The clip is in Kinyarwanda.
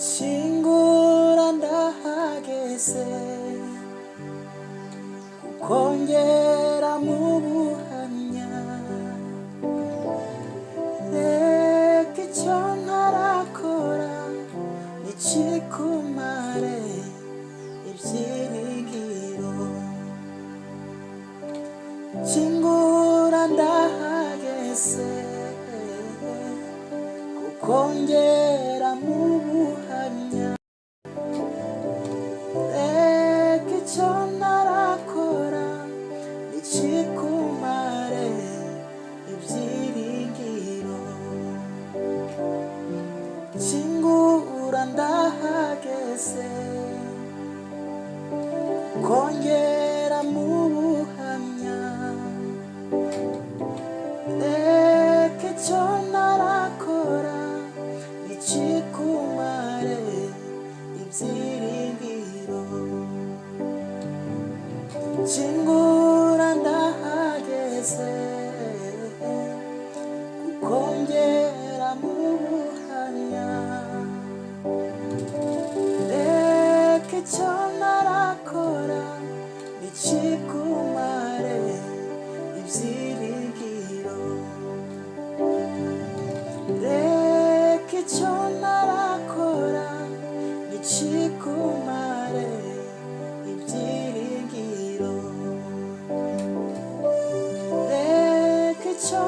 Kingura ndahageze, kukongera mu buhamya. Reka icyo ntarakora nikikumare ibyiringiro. Kingura ndahageze, kukongera mu buhamya. Reka icyo ntarakora nikikumare ibyiringiro. Kingura ndahageze, kongera mu buhamya. Reka icyo ntarakora nikikumare ibyiringiro. Kingura ndahageze, kukongera mu buhamya. Reka icyo ntarakora nikikumare ibyiringiro. Reka icyo ntarakora nikikumare ibyiringiro. Reka icyo